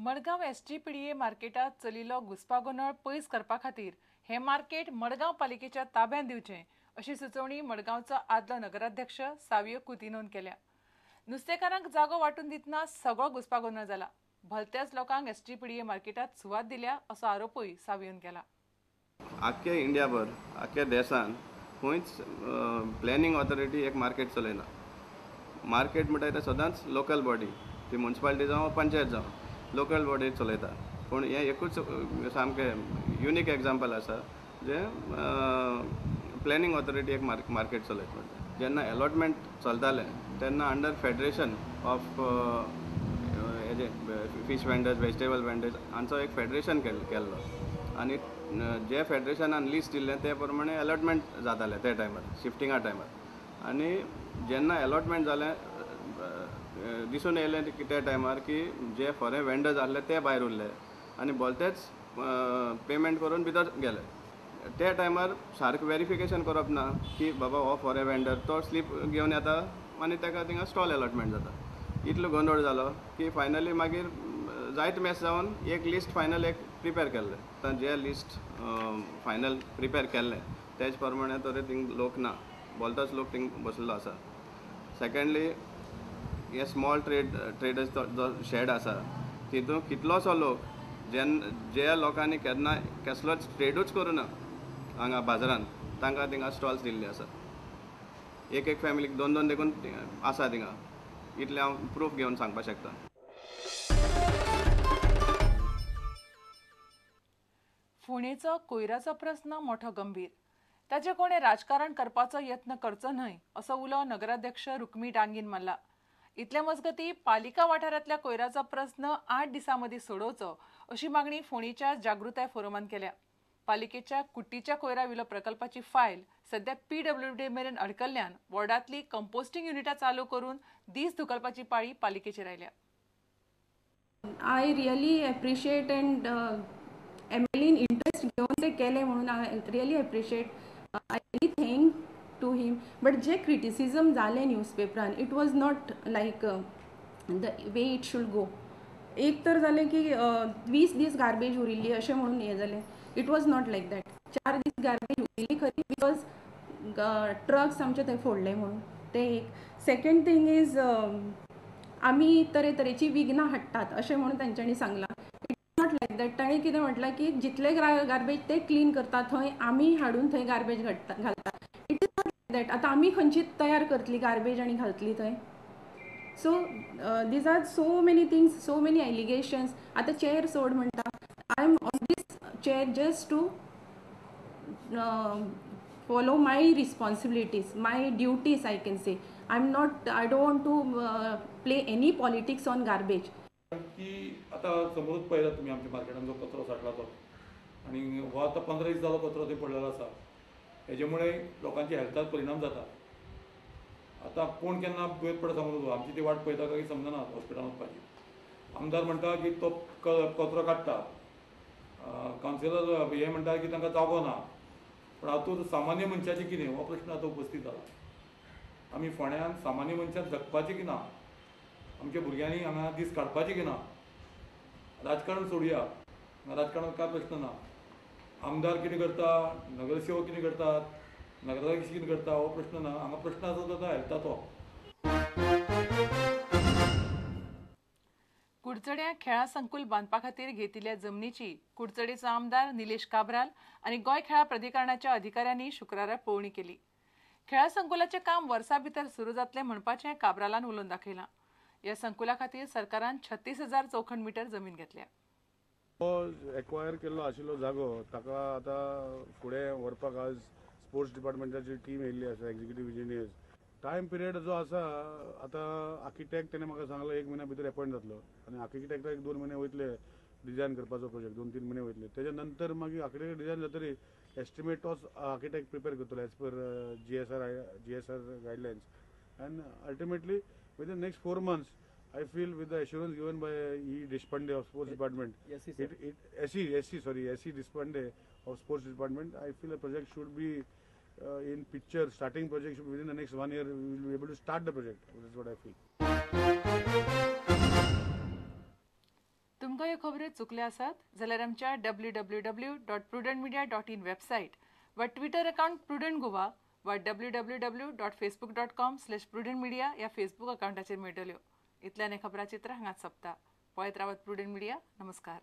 Madgaon SGPDA मार्केटात चलिल्लो घुस्पागोंदळ पयस करपा खातीर हें मार्केट मडगांव पालिकेच्या ताब्यांत दिवचें अशी सुचोवणी मडगांवचो आदलो नगराध्यक्ष सावियो कुतिन्होन केल्या. नुस्तेकारांक जागो वांटून दितना सगळो घुस्पागोंदळ जाला. भलत्याच लोकांक एसजीपीडीए मार्केटात सुवात दिल्या असो आरोपूय सावियोन केला. आख्खे इंडियाभर आख्ख्या देशान खंयच प्लॅनिंग ऑथॉरिटी एक मार्केट चलयना. मार्केट म्हणटा ते सदांच लोकल बॉडी, ती मुन्सिपालिटी जावं पंचायत जावं लोकल बॉडी चलयता. पूण हें एकूच सामकें युनीक एग्जाम्पल आसा जें प्लॅनिंग ऑथॉरिटी एक मार्केट चलयता. म्हणटा जेन्ना एलॉटमेंट चलतालें तेन्ना अंडर फेडरेशन ऑफ हेजें फीश वेंडर्स, वेजिटेबल वेंडर्स हांचो एक फेडरेशन केल्लो आनी जे फेडरेशनान लिस्ट दिल्लें ते प्रमाणे एलॉटमेंट जातालें त्या टायमार, शिफ्टिंगा टायमार. आनी जेन्ना एलॉटमेंट जालें दिसून येयलें की त्या टायमार की जे फॉरेन वेंडर्स आसले ते भायर उरले आनी भलतेच पेमेंट करून भितर गेले. त्या टायमार सारकें वेरिफिकेशन करप ना की बाबा हो फॉरेन वेंडर तो स्लीप घेवन येता आनी ताका थिंगा स्टॉल एलॉटमेंट जाता. इतलो गोंदळ जालो की फायनली मागीर जायत मॅस जावन एक लिस्ट फायनल एक प्रिपेर केल्लें. आतां जे लिस्ट फायनल प्रिपेर केल्लें तेच प्रमाणे तर थिंग लोक ना, भलतोच लोक थिंग बसलेलो आसा. सेकेंडली हे स्मॉल ट्रेडर्स जो शेड आसा तितून कितलोसो लोक जेन्ना जे लोकांनी केन्ना कसलोच ट्रेडूच करूं ना हांगा बाजारान तांकां थिंगा स्टॉल्स दिल्ले आसा. एक एक फॅमिलीक दोन दोन देखून आसा थिंगा. इतलें हांव प्रूफ घेवन सांगपाक शकता. फोंडेचो कोयराचो प्रस्न मोठो गंभीर, ताचे कोणें राजकारण करपाचो यत्न करचो न्हय असो उलो नगराध्यक्ष रुक्मी डांगीन मारला. इतले मजगती पालिका वाठारांतल्या कोयराचो प्रस्न 8 दिसां मदीं सोडोवचो अशी मागणी फोंडेच्या जागृताय फोरमान केल्या. पालिकेच्या कुट्टीच्या कोयरा विलो प्रकल्पाची फायल सध्या पीडब्ल्यूडी मेरेन अडकल्ल्यान वॉर्डांतली कंपोस्टिंग युनिटां चालू करून दीस धुकलपाची पाळी पालिकेचेर आयल्या. I really appreciate and MLN interest घेवन ते केले म्हणून I really appreciate, I really thank to him. But J criticism जालें न्यूजपेपरान it was not like the way it should go. एक तर जालें की 20 दीस गार्बेज उरिल्ली अशें म्हणून हें जालें, it was not like that. 4 दीस गार्बेज उरिल्ली खरी because trucks आमचे थंय फोडले म्हणून तें एक. सेकेंड थींग is आमी तरेतरेची विघ्नां हाडटात अशें म्हणून तांच्यांनी सांगलां. It not like that. ताणें कितें म्हटलां की जितले गार्बेज ते क्लीन करता थंय आमी हाडून थंय गार्बेज घालता. It is not like that. आतां आमी खंयची तयार करतली गार्बेज आनी घालतली थंय? So these are so many things, so many allegations. आतां चेअर सोड म्हणटा, I am on this chair just to follow my responsibilities, my duties I can say. I am not, I don't want to play any politics on garbage. की आतां समोरूच पळयला तुमी आमच्या मार्केटान जो कचरो साठला तो, आनी हो आतां 15 दीस जालो कचरो थंय पडलेलो आसा. हेजे मुळे लोकांच्या हेल्थार परिणाम जाता. आतां कोण केन्ना दुयेंत पडटा सांगू नको, आमची ती वाट पळयता काय समजना हॉस्पिटलान वचपाची. आमदार म्हणटा की तो कचरो काडटा, कावन्सिलर हे म्हणटा की तांकां जागो ना, पूण हातूंत सामान्य मनशाचें कितें हो प्रश्न आतां उपस्थीत जाला. आमी फोंड्यान सामान्य मनशान जगपाचें की ना, आमच्या भुरग्यांनी हांगा दीस काडपाचे की ना. राजकारण सोडया, राजकारणात काय प्रश्न ना. आमदार कितें करता, नगरसेवक कितें करतात, नगराध्यक्ष कितें करता हो प्रश्न ना. हांगा प्रश्न आसा तो हेल्थाचो. कुडचड्यां खेळां संकुल बांदपा खातीर घेतिल्ल्या जमनीची कुडचडेचो आमदार निलेश काब्राल आनी गोंय खेळां प्राधिकरणाच्या अधिकाऱ्यांनी शुक्रारा पळोवणी केली. खेळां संकुलाचें काम वर्सा भितर सुरू जातलें म्हणपाचें काब्रालान उलोवन दाखयलां. ह्या संकुला खातीर सरकारान 36,000 चौखण मिटर जमीन घेतल्या. हो एक्वायर केल्लो आशिल्लो जागो ताका आतां फुडें व्हरपाक आज स्पोर्ट्स डिपार्टमेंटाची टीम येयल्ली आसा, एक्झिक्युटीव इंजिनियर्स. टायम पिरियड जो आसा आतां आर्किटेक्ट तेणें म्हाका सांगलो 1 म्हयन्या भितर एपॉयंट जातलो आनी आर्किटेक्टाक 1-2 म्हयने वयतले डिजायन करपाचो प्रोजेक्ट, 2-3 म्हयने वयतले. तेज्या नंतर मागीर आर्किटेक्ट डिजायन जातरी एस्टिमेट तोच आर्किटेक्ट प्रिपेर करतलो as per GSR guidelines and ultimately within next 4 months I feel with the assurance given by E. Deshpande of Sports Department, S.E. Deshpande of Sports Department, I feel the project should be in picture, starting project should be within the next 1 year, we will be able to start the project. That's what I feel. तुमकां ह्यो खबऱ्यो चुकल्यो आसात जाल्यार आमच्या www.prudentmedia.in website वा Twitter account prudent Goa वा www.facebook.com/prudentmedia ह्या Facebook अकाउंटाचेर मेळटल्यो. इतल्यान हें खबराचित्र हांगाच सोंपता. पळयत रावात प्रुडंट मिडिया. नमस्कार.